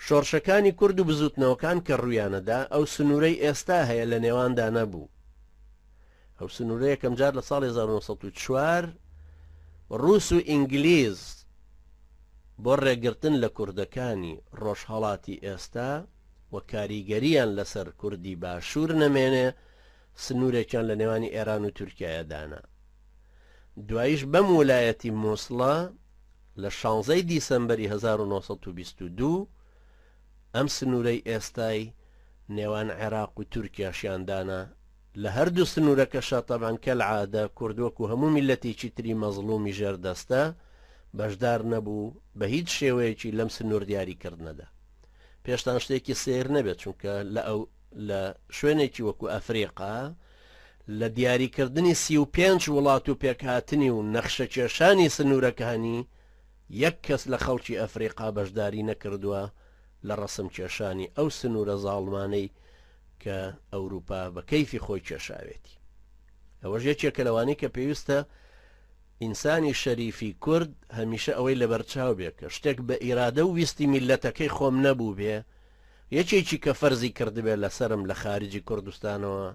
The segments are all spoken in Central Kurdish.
شۆڕشەکانی کورد و بزووتنەوەکان کە ڕوویانەدا، ئەو سنوورەی ئێستا هەیە لە نێواندا نەبوو. ئەو سنوورە یەکەمجار لە ساڵی 1904 ڕووس و ئینگلیز بۆ ڕێگرتن لە کوردەکانی ڕۆژهەڵاتی ئێستا و کاریگەرییان لەسەر کوردی باشوور نەمێنێ، سنوورێکیان لە نێوانی ئێران و تورکیایا دانا. دواییش بەم ولایەتی موسڵە لە شانزەی دیسەمبەری 1922 ئەم سنوورەی ئێستای نێوان عێراق و تورکیاشیان دانا. لە هەردوو سنوورەکەشا تەبعەن کەلعادە کورد وەکو هەموو میللەتێکی تری مەزڵومی ژێردەستە بەشدار نەبوو بە هیچ شێوەیەکی لەم سنوور دیاری کردنەدا. پێشتان شتێکی سەیر نەبێت چونکە لە ئەو لە شوێنێکی وەکو ئەفریقا لە دیاریکردنی 35 وڵات و پێکهاتنی و نەخشەکێشانی سنوورەکانی یەک کەس لە خەڵکی ئەفریقا بەشداری نەکردووە لە ڕەسمکێشانی ئەو سنوورە زاڵمانەی کە ئەوروپا بە کەیفی خۆی کێشاوێتی. ئەوەش یەکێکە لەوانەی کە پێویستە ئینسانی شەریفی کورد هەمیشە ئەوەی لەبەرچاو بێ کە شتێک بە ئیرادە و ویستی میللەتەکەی خۆم نەبووبێ، یەکێکی کە فەرزی کردبێ لەسەرم لە خارجی کوردستانەوە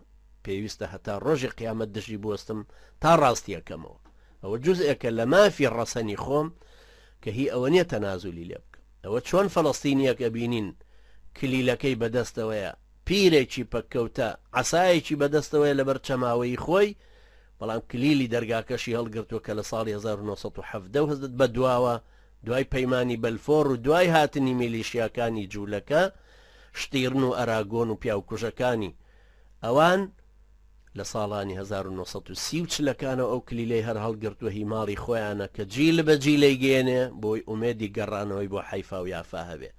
پێویستە هەتا ڕۆژی قیامەت دژی بوەستم تا ڕاستیەکەمەوە. ئەوە جوزئێکە لە مافی ڕەسەنی خۆم کە هی ئەوە نیە تەنازولی لێ بکەم. ئەوە چۆن فەلەستینیەک ئەبینین کلیلەکەی بەدەستەوەیە، پیرێکی پەککەوتە عەسایەکی بەدەستەوەیە لەبەر چەماوەیی خۆی، بەڵام کلیلی دەرگاکەشی هەڵگرتووە کە لە ساڵی 1917 بەدواوە دوای پەیمانی بەلفۆر و دوای هاتنی میلیشیاکانی جوولەکە شتیرن و ئەراگۆن و پیاوکوژەکانی ئەوان لە ساڵانی 1930 و چلەکانەوە ئەو کلیلەی هەر هەڵگرتووە هی ماڵی خۆیانە کە جیل بە جیل ئەیگەیەنێ بۆی ئومێدی گەڕانەوەی بۆ حەیفا و یافا هەبێ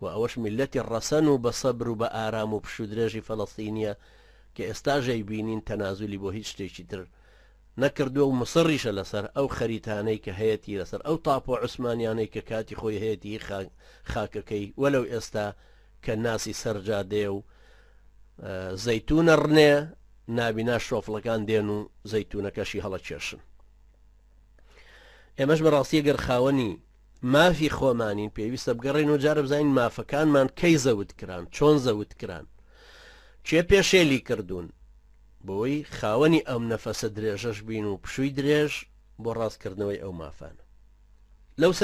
و ئەوەش میللەتی ڕەسەن و بە سەبر و بە ئارام و پشوودرێژی فەلەستینیە کە ئێستاش ئەیبینین تەنازولی بۆ هیچ شتێکی تر نەکردووە و مصڕیشە لەسەر ئەو خەریتانەی کە هەیەتی لەسەر ئەو تاپۆ عوسمانیانەی کە کاتی خۆی هەیەتی هی خاکەکەی وەلەو ئێستا کە ناسی سەر جادەیە و زەیتونە ڕنێ نابینا شۆفڵەکان دێن و زەیتونەکەشی هەڵەکێشن. ئێمەش بەڕاستی گەر خاوەنی مافی خۆمانین پێویستە بگەڕێین و جارە بزانین مافەکانمان کەی زەوت کران، چۆن زەوت کران، کێ پێشێلی کردوون، بۆی خاوەنی ئەم نەفەسە درێژەش بین و پشووی درێژ بۆ ڕاستکردنەوەی ئەو مافانە. لەو سەر.